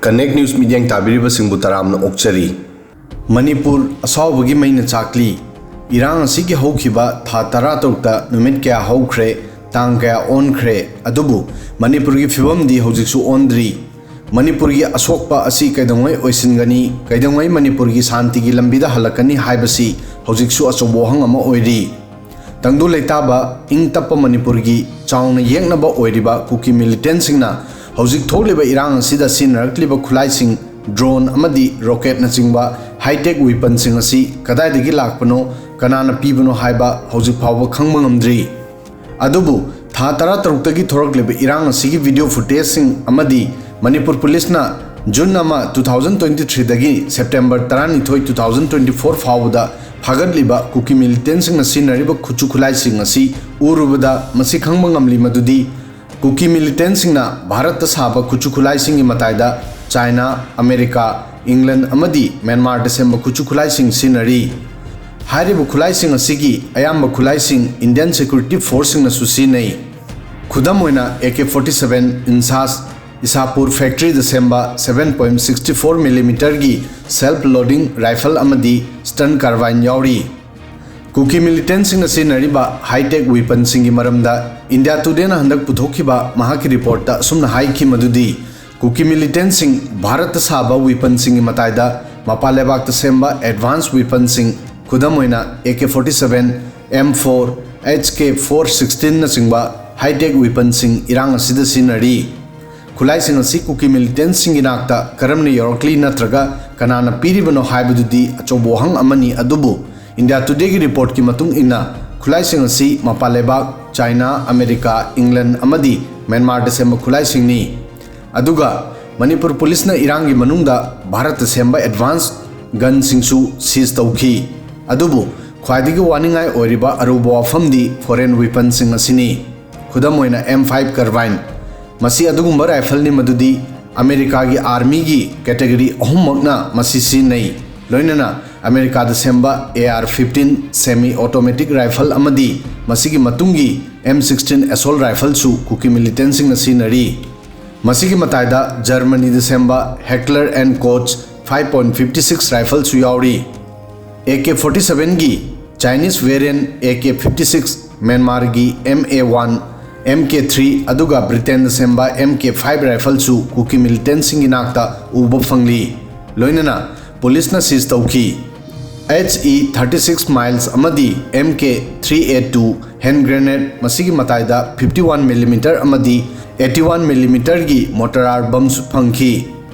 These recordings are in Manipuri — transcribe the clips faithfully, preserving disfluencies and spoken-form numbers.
Connect News ꯃꯤꯠꯌꯦꯡ ꯇꯥꯕꯤꯔꯤꯕꯁꯤꯡꯕꯨ ꯇꯔꯥꯝꯅ ꯑꯣꯛꯆꯔꯤ꯫ ꯃꯅꯤꯄꯨꯔ ꯑꯁꯥꯎꯕꯒꯤ ꯃꯩꯅ ꯆꯥꯛꯂꯤ꯫ ꯏꯔꯥꯡ ꯑꯁꯤꯒꯤ ꯍꯧꯈꯤꯕ ꯊꯥ ꯇꯔꯥ ꯇꯔꯨꯛꯇ ꯅꯨꯃꯤꯠ ꯀꯌꯥ ꯍꯧꯈ꯭ꯔꯦ, ꯇꯥꯡ ꯀꯌꯥ ꯑꯣꯟꯈ꯭ꯔꯦ, ꯑꯗꯨꯕꯨ ꯃꯅꯤꯄꯨꯔꯒꯤ ꯐꯤꯕꯝꯗꯤ ꯍꯧꯖꯤꯛꯁꯨ ꯑꯣꯟꯗ꯭ꯔꯤ꯫ ꯃꯅꯤꯄꯨꯔꯒꯤ ꯑꯁꯣꯛꯄ ꯑꯁꯤ ꯀꯩꯗꯧꯉꯩ ꯑꯣꯏꯁꯤꯟꯒꯅꯤ, ꯀꯩꯗꯧꯉꯩ ꯃꯅꯤꯄꯨꯔꯒꯤ ꯁꯥꯟꯇꯤꯒꯤ ꯂꯝꯕꯤꯗ ꯍꯜꯂꯛꯀꯅꯤ ꯍꯥꯏꯕꯁꯤ ꯍꯧꯖꯤꯛꯁꯨ ꯑꯆꯧꯕ ꯋꯥꯍꯪ ꯑꯃ ꯑꯣꯏꯔꯤ꯫ ꯇꯪꯗꯨ ꯂꯩꯇꯥꯕ, ꯏꯪ ꯇꯞꯄ ꯃꯅꯤꯄꯨꯔꯒꯤ ꯆꯥꯎꯅ ꯌꯦꯛꯅꯕ ꯑꯣꯏꯔꯤꯕ ꯀꯨꯀꯤ ꯃꯤꯂꯤꯇꯦꯟꯁꯤꯡꯅ ꯍꯧꯖꯤꯛ ꯊꯣꯛꯂꯤꯕ ꯏꯔꯥꯡ ꯑꯁꯤꯗ ꯁꯤꯖꯤꯟꯅꯔꯛꯂꯤꯕ ꯈꯨꯠꯂꯥꯏꯁꯤꯡ, ꯗ꯭ꯔꯣꯟ ꯑꯃꯗꯤ ꯔꯣꯀꯦꯠꯅꯆꯤꯡꯕ ꯍꯥꯏ-ꯇꯦꯛ ꯋꯤꯄꯟꯁꯤꯡ ꯑꯁꯤ ꯀꯗꯥꯏꯗꯒꯤ ꯂꯥꯛꯄꯅꯣ, ꯀꯅꯥꯅ ꯄꯤꯕꯅꯣ ꯍꯥꯏꯕ ꯍꯧꯖꯤꯛ ꯐꯥꯎꯕ ꯈꯪꯕ ꯉꯝꯗ꯭ꯔꯤ꯫ ꯑꯗꯨꯕꯨ ꯊꯥ ꯇꯔꯥ ꯇꯔꯨꯛꯇꯒꯤ ꯊꯣꯔꯛꯂꯤꯕ ꯏꯔꯥꯡ ꯑꯁꯤꯒꯤ ꯚꯤꯗꯤꯑꯣ ꯐꯨꯇꯦꯖꯁꯤꯡ ꯑꯃꯗꯤ ꯃꯅꯤꯄꯨꯔ ꯄꯨꯂꯤꯁꯅ ꯖꯨꯟ ꯑꯃ, two thousand twenty threeꯗꯒꯤ ꯁꯦꯞꯇꯦꯝꯕꯔ ꯇꯔꯥꯅꯤꯊꯣꯏ, two thousand twenty four ꯐꯥꯎꯕꯗ ꯐꯥꯒꯠꯂꯤꯕ ꯀꯨꯀꯤ ꯃꯤꯂꯤꯇꯦꯟꯁꯤꯡꯅ ꯁꯤꯖꯤꯟꯅꯔꯤꯕ ꯈꯨꯠꯁꯨ ꯈꯨꯠꯂꯥꯏꯁꯤꯡ ꯑꯁꯤ ꯎꯔꯨꯕꯗ ꯃꯁꯤ ꯈꯪꯕ ꯉꯝꯂꯤ ꯃꯗꯨꯗꯤ ꯀꯨꯀꯤ ꯃꯤꯂꯤꯇꯦꯟꯁꯤꯡꯅ ꯚꯥꯔꯠꯇ ꯁꯥꯕ ꯈꯨꯠꯁꯨ ꯈꯨꯠꯂꯥꯏꯁꯤꯡꯒꯤ ꯃꯇꯥꯏꯗ ꯆꯥꯏꯅꯥ, ꯑꯃꯦꯔꯤꯀꯥ, ꯏꯪꯂꯦꯟ ꯑꯃꯗꯤ ꯃ꯭ꯌꯥꯟꯃꯥꯔꯗ ꯁꯦꯝꯕ ꯈꯨꯠꯁꯨ ꯈꯨꯠꯂꯥꯏꯁꯤꯡ ꯁꯤꯖꯤꯟꯅꯔꯤ꯫ ꯍꯥꯏꯔꯤꯕ ꯈꯨꯠꯂꯥꯏꯁꯤꯡ ꯑꯁꯤꯒꯤ ꯑꯌꯥꯝꯕ ꯈꯨꯠꯂꯥꯏꯁꯤꯡ ꯏꯟꯗꯤꯌꯟ ꯁꯦꯀ꯭ꯌꯨꯔꯤꯇꯤ ꯐꯣꯔꯁꯁꯤꯡꯅꯁꯨ ꯁꯤꯖꯤꯟꯅꯩ꯫ ꯈꯨꯗꯝ ꯑꯣꯏꯅ, AK forty seven INSAS ꯏꯁꯥꯄꯨꯔ ꯐꯦꯛꯇꯔꯤꯗ ꯁꯦꯝꯕ seven point sixty four millimeterꯒꯤ self loading rifle ꯑꯃꯗꯤ stun carbine ꯌꯥꯎꯔꯤ꯫ ꯀꯨꯀꯤ ꯃꯤꯂꯤꯇꯦꯟꯁꯤꯡꯅ ꯁꯤꯖꯤꯟꯅꯔꯤꯕ ꯍꯥꯏ-ꯇꯦꯛ ꯋꯤꯄꯟꯁꯤꯡꯒꯤ ꯃꯔꯝꯗ ꯏꯟꯗꯤꯌꯥ ꯇꯨꯗꯦꯅ ꯍꯟꯗꯛ ꯄꯨꯊꯣꯛꯈꯤꯕ ꯃꯍꯥꯛꯀꯤ ꯔꯤꯄꯣꯔꯠꯇ ꯑꯁꯨꯝꯅ ꯍꯥꯏꯈꯤ ꯃꯗꯨꯗꯤ, ꯀꯨꯀꯤ ꯃꯤꯂꯤꯇꯦꯟꯁꯤꯡ ꯚꯥꯔꯠꯇ ꯁꯥꯕ ꯋꯤꯄꯟꯁꯤꯡꯒꯤ ꯃꯇꯥꯏꯗ ꯃꯄꯥꯟ ꯂꯩꯕꯥꯛꯇ ꯁꯦꯝꯕ ꯑꯦꯗꯚꯥꯟꯁ ꯋꯤꯄꯟꯁꯤꯡ, ꯈꯨꯗꯝ ꯑꯣꯏꯅ, AK forty seven, M four, HK four sixteenꯅꯆꯤꯡꯕ ꯍꯥꯏ-ꯇꯦꯛ ꯋꯤꯄꯟꯁꯤꯡ ꯏꯔꯥꯡ ꯑꯁꯤꯗ ꯁꯤꯖꯤꯟꯅꯔꯤ꯫ ꯈꯨꯠꯂꯥꯏꯁꯤꯡ ꯑꯁꯤ ꯀꯨꯀꯤ ꯃꯤꯂꯤꯇꯦꯟꯁꯤꯡꯒꯤ ꯅꯥꯛꯇ ꯀꯔꯝꯅ ꯌꯧꯔꯛꯂꯤ ꯅꯠꯇ꯭ꯔꯒ ꯀꯅꯥꯅ ꯄꯤꯔꯤꯕꯅꯣ ꯍꯥꯏꯕꯗꯨꯗꯤ ꯑꯆꯧꯕ ꯋꯥꯍꯪ ꯑꯃꯅꯤ, ꯑꯗꯨꯕꯨ ꯏꯟꯗꯤꯌꯥ ꯇꯨꯗꯦꯒꯤ ꯔꯤꯄꯣꯔꯠꯀꯤ ꯃꯇꯨꯡ ꯏꯟꯅ, ꯈꯨꯠꯂꯥꯏꯁꯤꯡ ꯑꯁꯤ ꯃꯄꯥꯟ ꯂꯩꯕꯥꯛ, ꯆꯥꯏꯅꯥ, ꯑꯃꯦꯔꯤꯀꯥ, ꯏꯪꯂꯦꯟ ꯑꯃꯗꯤ ꯃ꯭ꯌꯥꯟꯃꯥꯔꯗ ꯁꯦꯝꯕ ꯈꯨꯠꯂꯥꯏꯁꯤꯡꯅꯤ꯫ ꯑꯗꯨꯒ ꯃꯅꯤꯄꯨꯔ ꯄꯨꯂꯤꯁꯅ ꯏꯔꯥꯡꯒꯤ ꯃꯅꯨꯡꯗ ꯚꯥꯔꯠꯇ ꯁꯦꯝꯕ ꯑꯦꯗꯚꯥꯟꯁ ꯒꯟꯁꯤꯡꯁꯨ ꯁꯤꯖ ꯇꯧꯈꯤ꯫ ꯑꯗꯨꯕꯨ ꯈ꯭ꯋꯥꯏꯗꯒꯤ ꯋꯥꯅꯤꯡꯉꯥꯏ ꯑꯣꯏꯔꯤꯕ ꯑꯔꯨꯕ ꯋꯥꯐꯝꯗꯤ ꯐꯣꯔꯦꯟ ꯋꯤꯄꯟꯁꯤꯡ ꯑꯁꯤꯅꯤ꯫ ꯈꯨꯗꯝ ꯑꯣꯏꯅ, M five carbine꯫ ꯃꯁꯤ ꯑꯗꯨꯒꯨꯝꯕ ꯔꯥꯏꯐꯜꯅꯤ ꯃꯗꯨꯗꯤ ꯑꯃꯦꯔꯤꯀꯥꯒꯤ ꯑꯥꯔꯃꯤꯒꯤ ꯀꯦꯇꯦꯒꯣꯔꯤ ꯑꯍꯨꯝꯃꯛꯅ ꯃꯁꯤ ꯁꯤꯖꯤꯟꯅꯩ, ꯂꯣꯏꯅꯅ ꯑꯃꯦꯔꯤꯀꯥꯗ ꯁꯦꯝꯕ AR fifteen semi automatic rifle ꯑꯃꯗꯤ ꯃꯁꯤꯒꯤ ꯃꯇꯨꯡꯒꯤ M sixteen assault rifleꯁꯨ ꯀꯨꯀꯤ ꯃꯤꯂꯤꯇꯦꯟꯁꯤꯡꯅ ꯁꯤꯖꯤꯟꯅꯔꯤ꯫ ꯃꯁꯤꯒꯤ ꯃꯇꯥꯏꯗ ꯖꯔꯃꯅꯤꯗ ꯁꯦꯝꯕ Heckler and Koch five point fifty six rifleꯁꯨ ꯌꯥꯎꯔꯤ꯫ ꯑꯦ ꯀꯦ ꯐꯣꯔꯇꯤ ꯁꯚꯦꯟꯒꯤ Chinese variant A K fifty six, ꯃ꯭ꯌꯥꯟꯃꯥꯔꯒꯤ M A one, M K three, ꯑꯗꯨꯒ ꯕ꯭ꯔꯤꯇꯦꯟꯗ ꯁꯦꯝꯕ M K five rifleꯁꯨ ꯀꯨꯀꯤ militantꯁꯤꯡꯒꯤ ꯅꯥꯛꯇ ꯎꯕ ꯐꯪꯂꯤ꯫ ꯂꯣꯏꯅꯅ ꯄꯨꯂꯤꯁꯅ seize ꯇꯧꯈꯤ꯫ H E thirty six miles ꯑꯃꯗꯤ M K three A two hand grenade, ꯃꯁꯤꯒꯤ ꯃꯇꯥꯏꯗ fifty one millimeter ꯑꯃꯗꯤ eighty one millimeterꯒꯤ mortar bombꯁꯨ ꯐꯪꯈꯤ꯫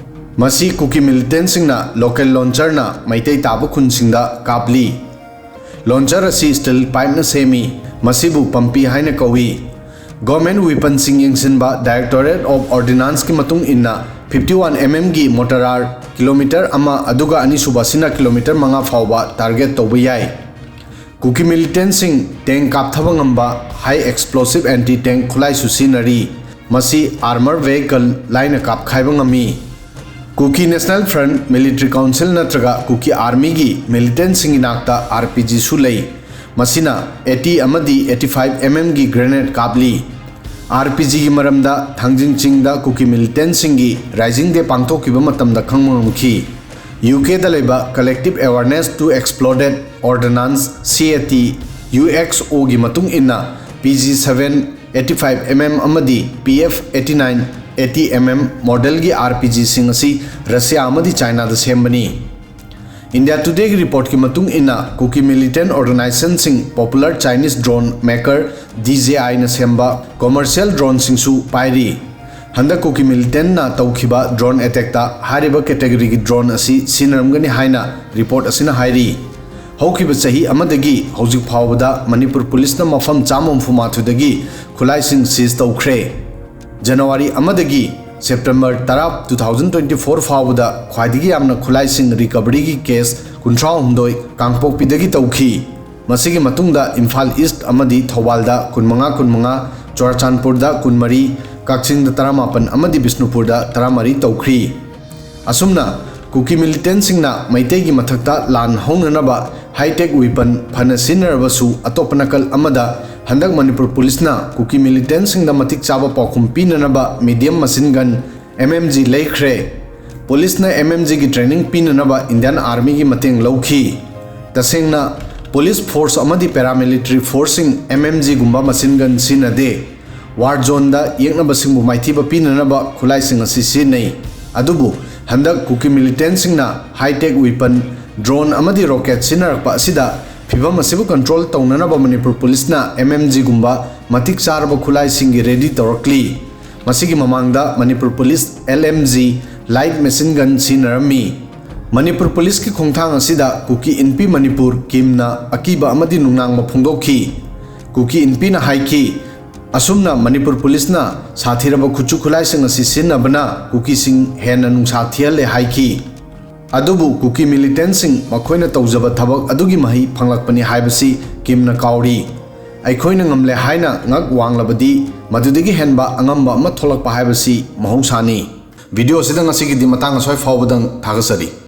ꯃꯁꯤ ꯀꯨꯀꯤ militantꯁꯤꯡꯅ local launcherꯅ ꯃꯩꯇꯩ ꯇꯥꯕ ꯈꯨꯟꯁꯤꯡꯗ ꯀꯥꯞꯂꯤ꯫ Launcher ꯑꯁꯤ steel pipeꯅ ꯁꯦꯝꯃꯤ꯫ ꯃꯁꯤꯕꯨ ꯄꯝꯄꯤ ꯍꯥꯏꯅ ꯀꯧꯏ꯫ Government weaponꯁꯤꯡ ꯌꯦꯡꯁꯤꯟꯕ Directorate of Ordnanceꯀꯤ ꯃꯇꯨꯡ ꯏꯟꯅ, fifty one mmꯒꯤ mortar kilometer ꯑꯃ, ꯑꯗꯨꯒ ꯑꯅꯤꯁꯨꯕ ꯑꯁꯤꯅ kilometer ꯃꯉꯥ ꯐꯥꯎꯕ target ꯇꯧꯕ ꯌꯥꯏ꯫ ꯀꯨꯀꯤ militantꯁꯤꯡ tank ꯀꯥꯞꯊꯕ ꯉꯝꯕ high explosive anti tank ꯈꯨꯠꯂꯥꯏꯁꯨ ꯁꯤꯖꯤꯟꯅꯔꯤ꯫ ꯃꯁꯤ armor vehicle ꯂꯥꯏꯅ ꯀꯥꯞꯈꯥꯏꯕ ꯉꯝꯃꯤ꯫ Kuki National Front Military Council ꯅꯠꯇ꯭ꯔꯒ ꯀꯨꯀꯤ Armyꯒꯤ militantꯁꯤꯡꯒꯤ ꯅꯥꯛꯇ R P Gꯁꯨ ꯂꯩ꯫ ꯃꯁꯤꯅ eighty ꯑꯃꯗꯤ eighty five mmꯒꯤ grenade Khapli. R P Gꯒꯤ ꯃꯔꯝꯗ ꯊꯥꯡꯖꯤꯡ ꯆꯤꯡꯗ ꯀꯨꯀꯤ militantꯁꯤꯡꯒꯤ Rising Day ꯄꯥꯡꯊꯣꯛꯈꯤꯕ ꯃꯇꯝꯗ ꯈꯪꯕ ꯉꯝꯈꯤ꯫ UKꯗ ꯂꯩꯕ Collective Awareness to Exploded Ordnance, C A T, U X Oꯒꯤ ꯃꯇꯨꯡ ꯏꯟꯅ, P G seven eighty five mm ꯑꯃꯗꯤ P F eighty nine eighty mm modelꯒꯤ R P Gꯁꯤꯡ ꯑꯁꯤ ꯔꯁꯤꯌꯥ ꯑꯃꯗꯤ ꯆꯥꯏꯅꯥꯗ ꯁꯦꯝꯕꯅꯤ꯫ India Todayꯒꯤ reportꯀꯤ ꯃꯇꯨꯡ ꯏꯟꯅ, ꯀꯨꯀꯤ militant organizationꯁꯤꯡ Popular Chinese Drone Maker, D J Iꯅ ꯁꯦꯝꯕ commercial droneꯁꯤꯡꯁꯨ ꯄꯥꯏꯔꯤ꯫ ꯍꯟꯗꯛ ꯀꯨꯀꯤ militantꯅ ꯇꯧꯈꯤꯕ drone attackꯇ ꯍꯥꯏꯔꯤꯕ categoryꯒꯤ drone ꯑꯁꯤ ꯁꯤꯖꯤꯟꯅꯔꯝꯒꯅꯤ ꯍꯥꯏꯅ report ꯑꯁꯤꯅ ꯍꯥꯏꯔꯤ꯫ ꯍꯧꯈꯤꯕ ꯆꯍꯤ ꯑꯃꯗꯒꯤ ꯍꯧꯖꯤꯛ ꯐꯥꯎꯕꯗ ꯃꯅꯤꯄꯨꯔ ꯄꯨꯂꯤꯁꯅ ꯃꯐꯝ ꯆꯥꯝꯃ ꯍꯨꯝꯐꯨ ꯃꯥꯊꯣꯏꯗꯒꯤ ꯈꯨꯠꯂꯥꯏꯁꯤꯡ seize ꯇꯧꯈ꯭ꯔꯦ꯫ January ꯑꯃꯗꯒꯤ September ꯇꯔꯥ, two thousand twenty four ꯐꯥꯎꯕꯗ ꯈ꯭ꯋꯥꯏꯗꯒꯤ ꯌꯥꯝꯅ ꯈꯨꯠꯂꯥꯏꯁꯤꯡ recoveryꯒꯤ case ꯀꯨꯟꯊ꯭ꯔꯥ ꯍꯨꯝꯗꯣꯏ ꯀꯥꯡꯄꯣꯛꯄꯤꯗꯒꯤ ꯇꯧꯈꯤ꯫ ꯃꯁꯤꯒꯤ ꯃꯇꯨꯡꯗ ꯏꯝꯐꯥꯜ East ꯑꯃꯗꯤ ꯊꯧꯕꯥꯜꯗ ꯀꯨꯟꯃꯉꯥ ꯀꯨꯟꯃꯉꯥ, ꯆꯨꯔꯥꯆꯥꯟꯄꯨꯔꯗ ꯀꯨꯟꯃꯔꯤ, ꯀꯛꯆꯤꯡꯗ ꯇꯔꯥꯃꯥꯄꯟ ꯑꯃꯗꯤ ꯕꯤꯁꯅꯨꯄꯨꯔꯗ ꯇꯔꯥꯃꯔꯤ ꯇꯧꯈ꯭ꯔꯤ꯫ ꯑꯁꯨꯝꯅ ꯀꯨꯀꯤ militantꯁꯤꯡꯅ ꯃꯩꯇꯩꯒꯤ ꯃꯊꯛꯇ ꯂꯥꯟ ꯍꯧꯅꯅꯕ high-tech weapon ꯐꯅ ꯁꯤꯖꯤꯟꯅꯔꯕꯁꯨ, ꯑꯇꯣꯞꯄ ꯅꯥꯀꯜ ꯑꯃꯗ ꯍꯟꯗꯛ ꯃꯅꯤꯄꯨꯔ ꯄꯨꯂꯤꯁꯅ ꯀꯨꯀꯤ ꯃꯤꯂꯤꯇꯦꯟꯁꯤꯡꯗ ꯃꯇꯤꯛ ꯆꯥꯕ ꯄꯥꯎꯈꯨꯝ ꯄꯤꯅꯅꯕ medium machine gun, M M G, ꯂꯩꯈ꯭ꯔꯦ꯫ ꯄꯨꯂꯤꯁꯅ ꯑꯦꯝ ꯑꯦꯝ ꯖꯤꯒꯤ ꯇ꯭ꯔꯦꯅꯤꯡ ꯄꯤꯅꯅꯕ ꯏꯟꯗꯤꯌꯟ ꯑꯥꯔꯃꯤꯒꯤ ꯃꯇꯦꯡ ꯂꯧꯈꯤ꯫ ꯇꯁꯦꯡꯅ, ꯄꯨꯂꯤꯁ ꯐꯣꯔꯁ ꯑꯃꯗꯤ ꯄꯦꯔꯥꯃꯤꯂꯤꯇꯔꯤ ꯐꯣꯔꯁꯁꯤꯡ ꯑꯦꯝ ꯑꯦꯝ ꯖꯤꯒꯨꯝꯕ ꯃꯁꯤꯟ ꯒꯟ ꯁꯤꯖꯤꯟꯅꯗꯦ꯫ ꯋꯥꯔ ꯖꯣꯟꯗ ꯌꯦꯛꯅꯕꯁꯤꯡꯕꯨ ꯃꯥꯏꯊꯤꯕ ꯄꯤꯅꯅꯕ ꯈꯨꯠꯂꯥꯏꯁꯤꯡ ꯑꯁꯤ ꯁꯤꯖꯤꯟꯅꯩ꯫ ꯑꯗꯨꯕꯨ ꯍꯟꯗꯛ ꯀꯨꯀꯤ ꯃꯤꯂꯤꯇꯦꯟꯁꯤꯡꯅ ꯍꯥꯏ-ꯇꯦꯛ ꯋꯤꯄꯟ, ꯗ꯭ꯔꯣꯟ ꯑꯃꯗꯤ ꯔꯣꯀꯦꯠ ꯁꯤꯖꯤꯟꯅꯔꯛꯄ ꯑꯁꯤꯗ ꯐꯤꯚꯝ ꯑꯁꯤꯕꯨ ꯀꯟꯇ꯭ꯔꯣꯜ ꯇꯧꯅꯅꯕ ꯃꯅꯤꯄꯨꯔ ꯄꯨꯂꯤꯁꯅ ꯑꯦꯝ ꯑꯦꯝ ꯖꯤꯒꯨꯝꯕ ꯃꯇꯤꯛ ꯆꯥꯔꯕ ꯈꯨꯠꯂꯥꯏꯁꯤꯡꯒꯤ ꯔꯦꯗꯤ ꯇꯧꯔꯛꯂꯤ꯫ ꯃꯁꯤꯒꯤ ꯃꯃꯥꯡꯗ Manipur police L M G light machine gun ꯁꯤꯖꯤꯟꯅꯔꯝꯃꯤ꯫ ꯃꯅꯤꯄꯨꯔ ꯄꯨꯂꯤꯁꯀꯤ ꯈꯣꯡꯊꯥꯡ ꯑꯁꯤꯗ ꯀꯨꯀꯤ ꯏꯟꯄꯤ ꯃꯅꯤꯄꯨꯔ ꯀꯤꯝꯅ ꯑꯀꯤꯕ ꯑꯃꯗꯤ ꯅꯨꯡꯅꯥꯡꯕ ꯐꯣꯡꯗꯣꯛꯈꯤ꯫ ꯀꯨꯀꯤ ꯏꯟꯄꯤꯅ ꯍꯥꯏꯈꯤ, ꯑꯁꯨꯝꯅ ꯃꯅꯤꯄꯨꯔ ꯄꯨꯂꯤꯁꯅ ꯁꯥꯊꯤꯔꯕ ꯈꯨꯠꯁꯨ ꯈꯨꯠꯂꯥꯏꯁꯤꯡ ꯑꯁꯤ ꯁꯤꯖꯤꯟꯅꯕꯅ ꯀꯨꯀꯤꯁꯤꯡ ꯍꯦꯟꯅ ꯅꯨꯡꯁꯥ ꯊꯤꯍꯜꯂꯦ ꯍꯥꯏꯈꯤ꯫ ꯑꯗꯨꯕꯨ ꯀꯨꯀꯤ ꯃꯤꯂꯤꯇꯦꯟꯁꯤꯡ ꯃꯈꯣꯏꯅ ꯇꯧꯖꯕ ꯊꯕꯛ ꯑꯗꯨꯒꯤ ꯃꯍꯩ ꯐꯪꯂꯛꯄꯅꯤ ꯍꯥꯏꯕꯁꯤ ꯀꯤꯝꯅ ꯀꯥꯎꯔꯤ꯫ ꯑꯩꯈꯣꯏꯅ ꯉꯝꯂꯦ ꯍꯥꯏꯅ ꯉꯛ ꯋꯥꯡꯂꯕꯗꯤ ꯃꯗꯨꯗꯒꯤ ꯍꯦꯟꯕ ꯑꯉꯝꯕ ꯑꯃ ꯊꯣꯛꯂꯛꯄ ꯍꯥꯏꯕꯁꯤ ꯃꯍꯧꯁꯥꯅꯤ꯫ ꯚꯤꯗꯤꯑꯣ ꯑꯁꯤꯗ ꯉꯁꯤꯒꯤꯗꯤ ꯃꯇꯥꯡ ꯑꯁ꯭ꯋꯥꯏ ꯐꯥꯎꯕꯗꯪ ꯊꯥꯒꯠꯆꯔꯤ꯫